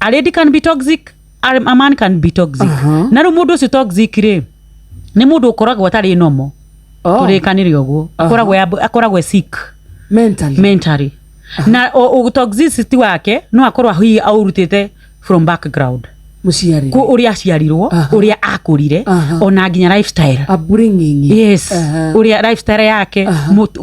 A lady can be toxic, a man can be toxic. Na rĩu mũndũ ũcio toxic rĩ, nĩ mũndũ ũkoragwo atarĩ normal. Tũrĩkanĩre ũguo, akoragwo e sick Mentally. Mentally. Na toxicity wake no akorwo hihi aũrutĩte from background, Mũciarĩre. Ũrĩa aciarirwo, ũrĩa akũrire, ona nginya lifestyle. Upbringing. Yes. Ũrĩa lifestyle yake,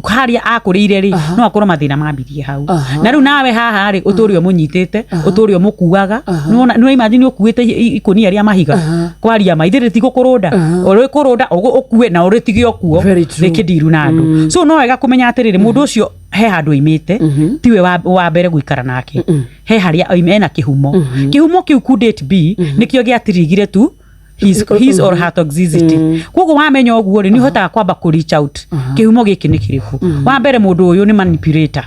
harĩa akũrĩire rĩ, no akorwo mathĩna mambirie hau. Na rĩu nawe haha rĩ, ũtũre ũmũnyitĩte, ũtũre ũmũkuaga. Nĩwona, nĩ imagine ũkuĩte ikũnia rĩa mahiga. Kwaria ma, ithe rĩtigũkũrũnda, ũrĩ kũrũnda ũkue na ũrĩtige ũkuo. Very true. Rĩkĩndiru na andũ. So no wega kũmenya atĩrĩrĩ, mũndũ ũcio he handũ oimĩte, tiwe wa mbere gũikara nake. He harĩa ena kĩhumo. Kĩhumo kĩu could it be nĩkĩo gĩatirigire tu his or her toxicity? Koguo wamenya ũguo rĩ, nĩ ũhotaga kwamba kũ reach out, kĩhumo gĩkĩ nĩ kĩrĩkũ. Wa mbere, mũndũ ũyũ nĩ manipulator.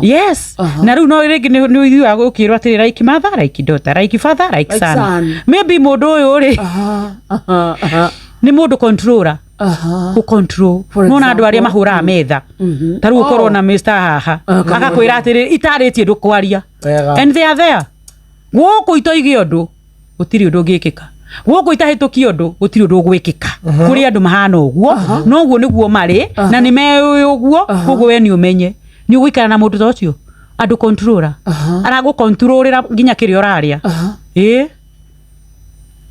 Yes. Na rĩu no rĩngĩ nĩ ũiguaga ũkĩrwo atĩrĩ, like mother, like daughter, like father, like Like son. son. Maybe mũndũ ũyũ rĩ, nĩ mũndũ controller. Gũ control. For Nona andũ arĩa example? mahũraga metha. Ta rĩu ũkorwo na Mr haha, agakwĩra atĩrĩ, itarĩtie ndũkwaria. And they are there. Gũkũ itoige ũndũ, gũtirĩ ũndũ ũngĩkĩka. Gũkũ itahĩtũkie ũndũ, gũtirĩ ũndũ ũgwĩkĩka. Kũrĩ andũ mahana ũguo, noguo nĩguo marĩ na nĩ meũĩ ũguo. Koguo we nĩ ũmenye nĩ ũgũikara na mũndũ ta ũcio, andũ controller, aragũcontrolĩra nginya kĩrĩa ũrarĩa. Ĩĩ,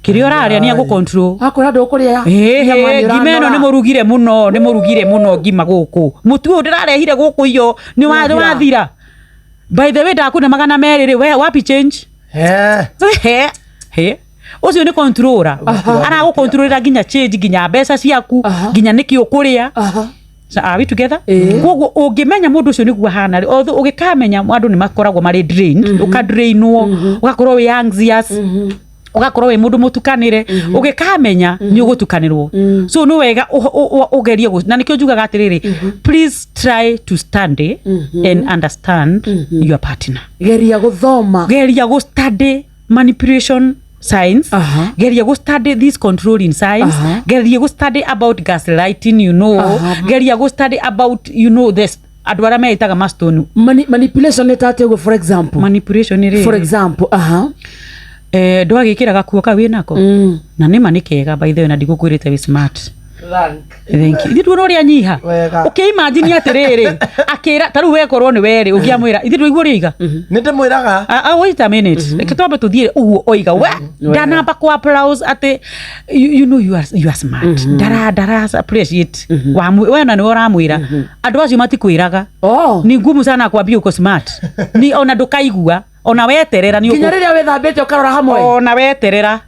kĩrĩa ũrarĩa nĩ agũcontrol. Akwĩra ndũkũrĩa. Ĩhĩ, Nyama nĩ ngima ĩno ũranora. nĩ mũrugire mũno, nĩ mũrugire mũno ngima gũkũ. Mũtu ũyũ ndĩrarehire gũkũ iyo nĩ Nĩwathira. wathira. By the way, ndakune 200 rĩ, we wapi change? He he, ũcio nĩ controller, aragũcontrolera nginya change, nginya mbeca ciaku, nginya nĩkĩ ũkũrĩa. So, are we together? Ĩĩ. Koguo ũngĩmenya mũndũ ũcio nĩguo ahana rĩ, although ũgĩkamenya andũ nĩ makoragwo marĩ drained, ũkadrainwo, ũgakorwo wĩ anxious, ũgakorwo wĩ mũndũ mũtukanĩre. Ũgĩkamenya nĩ ũgũtukanĩrwo, so nĩ wega ũgerie na nĩkĩo njugaga atĩrĩrĩ, please try to study and understand your partner. Geria gũthoma. Geria gũ study manipulation signs. Geria gũ study this controlling signs. Geria gũ study about gaslighting. Geria gũ study about this andũ arĩa meĩtaga mastone. Manipulation nĩ ta atĩa ũguo, for example? Manipulation rĩ, For example, aha. Ndwagĩkĩra gakuo kau wĩnako, na nĩma nĩ kega, by the way, na ndigũkwĩrĩte wĩ smart. Thank you. Ithuĩ tuona ũrĩa nyiha. Wega. Ũkĩimagine atĩrĩrĩ, akĩra ta rĩu wekorwo nĩ werĩ ũngĩamwĩra ithuĩ ndũigua ũrĩa oiga. Nĩ ndĩmwĩraga. Ah, ah, wait a minute. Reke twambe tũthiĩ ũguo oiga. We ndanamba ku applause atĩ you know you are smart. Ndara appreciate. We na nĩwe ũramwĩra. Andũ acio matikwĩraga. Ni ngumu sana kwambia uko smart. Ni ona ndũkaigua. Ona weterera nĩ Nginya rĩrĩa wĩthambĩte ũkarora hamwe. Ona weterera.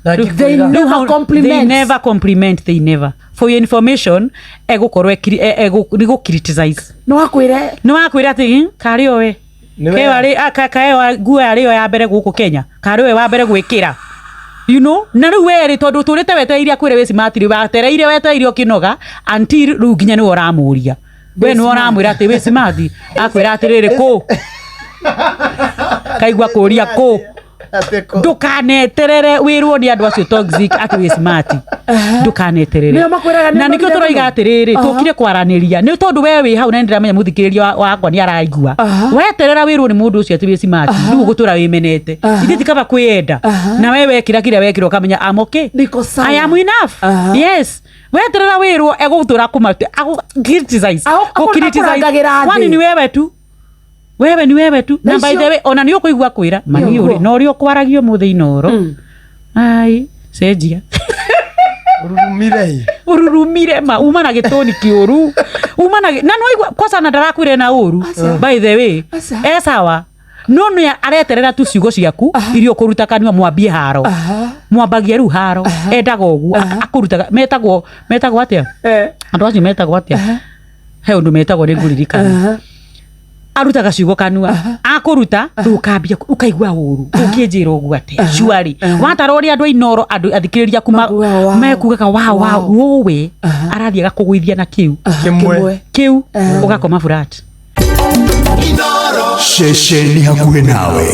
They Ndangĩkwĩra. never compliment. They never compliment, they never. For your information, egũkorwo nĩ gũ criticize. No akwĩre. Nĩ wakwĩra atĩ, karĩ owe Nĩ Keo wega. arĩ kaeo nguo yarĩ yo ya mbere gũkũ Kenya, karĩ we wa mbere gwĩkĩra na rĩu werĩ tondũ ũtũrĩte wetereire akwĩre wĩ smart rĩ, watereire wetereire ũkĩnoga until rĩu nginya nĩwe ũramũria, we nĩwe ũramwĩra atĩ wĩ smart. Akwĩra atĩrĩrĩ, kũ kaigua kũria kũ. Atĩ Ndũkaneterere wĩrwo nĩ andũ acio toxic atĩ wĩ smart, ndũkaneterere. Nĩo makwĩraga nĩ Na nĩkĩo ũnogire tũroiga mũno. atĩrĩrĩ, tũkire kwaranĩria nĩ tondũ we wĩ hau na nĩndĩramenya mũthikĩrĩria wakwa nĩ araigua. Weterera wĩrwo nĩ mũndũ ũcio atĩ wĩ smart, rĩu ũgũtũra wĩmenete. Ithuĩ ti kaba kwĩyenda na we wekĩra kĩrĩa wekĩra ũkamenya I'm okay. Niko sawa. I am enough. Yes, weterera wĩrwo egũtũra kũmate criticize. Akũrangagĩra thĩ. Kwani ni wewe tu, wewe ni wewe tu. Na Na by icio- the way, ona nĩ ũkũigua kwĩra mani Nĩ ũrĩ ũguo. na ũrĩa ũkwaragia ũmũthĩ inoro, ai, cenjia. Ũrurumire. Ũrurumire ma uma na gĩtũni kĩũru, uma na na no igua kwanza na ndarakwĩre na ũru. Aca. By the way, Aca. e sawa, no nĩ areterera tu ciugo ciaku iria ũkũruta kanua mwambie haro. Mwambagie rĩu haro, endaga ũguo akũrutaga. Metagwo atĩa andũ acio? Metagwo atĩa? He ũndũ metagwo, nĩ ngũririkana. Arutaga ciugo kanua, akũruta rĩu ũkambia ũkaigua ũru, ũngĩnjĩra ũguo atĩa surely? Watara ũrĩa andũ a Inoro, andũ athikĩrĩria aku Makugaga, "Wow." mekugaga wow, wow. Wow. Ũwe arathiĩ agakũgũithia na kĩu Kĩmwe. Kĩu ũgakoma flat. Ceceni hakuhĩ nawe.